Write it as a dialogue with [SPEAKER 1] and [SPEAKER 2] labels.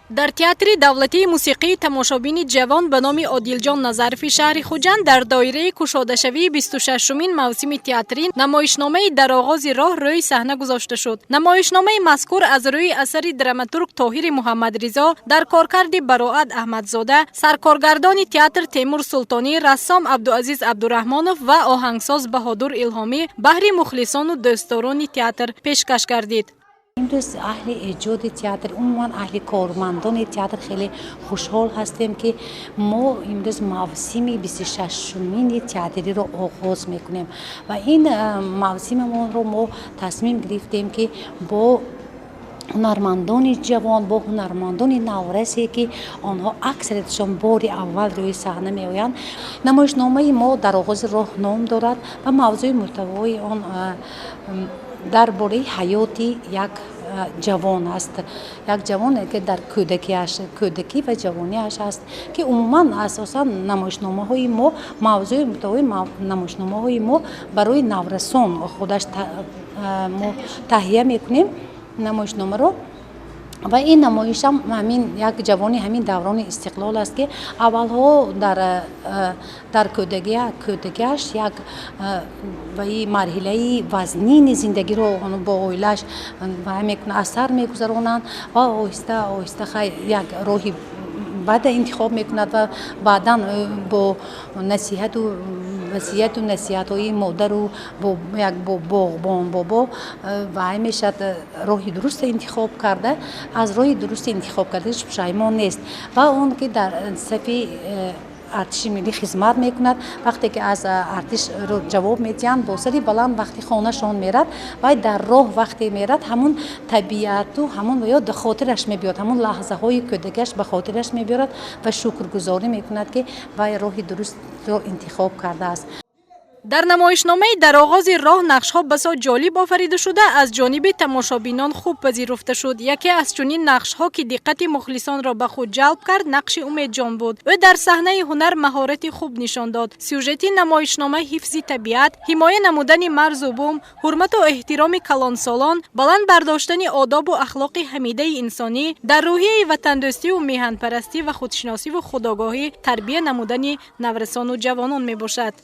[SPEAKER 1] Дар Театри давлатии мусиқии тамошобини ҷавон ба номи Одилҷон Назарови шаҳри Хуҷанд дар доираи кушодашавии 26-умин мавсими театрӣ намоишномаи «Дар оғози роҳ» рӯи саҳна гузошта шуд. Намоишномаи мазкур аз рӯи асари драматург Тоҳири Муҳаммадризо дар коркарди Бароат Аҳмадзода, саркоргардони театр Темур Султонӣ, рассом Абдуазиз Абдураҳмонов ва оҳангсоз Баҳодур Илҳомӣ баҳри мухлисону дӯстдорони театр пешкаш гардид.
[SPEAKER 2] Имрӯз аҳли эҷоди театр, умуман аҳли кормандони театр хеле хушҳол ҳастем, ки мо имрӯз мавсими 26-умини театриро оғоз мекунем ва ин мавсимамонро мо тасмим гирифтем, ки бо ҳунармандони ҷавон, бо ҳунармандони наврасе, ки онҳо аксариятшон бори аввал рӯи саҳна меоянд. Намоишномаи мо «Дар оғози роҳ» ном дорад ва мавзӯи муҳтавои он дар бораи ҳаёти як ҷавон аст, як ҷавоне, ки дар кӯдакиаш, кӯдакӣ ва ҷавониаш аст, ки умуман асосан намоишномаҳои мо, мавзӯи муҳтавои намоишномаҳои мо барои наврасон худаш мо таҳия мекунем намоишномаро. Ва ин намоишам ҳамин як ҷавони ҳамин даврони истиқлол аст, ки аввалҳо дар кӯдакиаш як ваи марҳилаи вазнини зиндагиро бо оилааш мекунад, аз сар мегузаронанд ва оҳиста оҳиста як роҳи бада интихоб мекунад ва баъдан бо насиҳату васияту насиҳатҳои модару бо як бо боғбон бобо вай мешавад, роҳи дуруста интихоб карда, аз роҳи дурусти интихоб кардааш пушаймон нест ва он ки дар сафи артиши миллӣ хизмат мекунад. Вақте ки аз артиш ҷавоб медиҳанд, бо сари баланд вақти хонашон мерад, вай дар роҳ вақте мерад, ҳамун табиату ҳамун ё хотираш мебиёд, ҳамун лаҳзаҳои кӯдакиаш ба хотираш мебиёрад ва шукргузорӣ мекунад, ки вай роҳи дурустро интихоб кардааст.
[SPEAKER 1] Дар намоишномаи «Дар оғози роҳ» нақшҳо басо ҷолиб офарида шуда, аз ҷониби тамошобинон хуб пазируфта шуд. Яке аз чунин нақшҳо, ки диққати мухлисонро ба худ ҷалб кард, нақши Умедҷон буд. Ӯ дар саҳнаи ҳунар маҳорати хуб нишон дод. Сюжети намоишнома ҳифзи табиат, ҳимоя намудани марзу бум, ҳурмату эҳтироми калонсолон, баланд бардоштани одобу ахлоқи ҳамидаи инсонӣ, дар рӯҳияи ватандӯстиву меҳанпарастӣ ва худшиносиву худогоҳӣ тарбия намудани наврасону ҷавонон мебошад.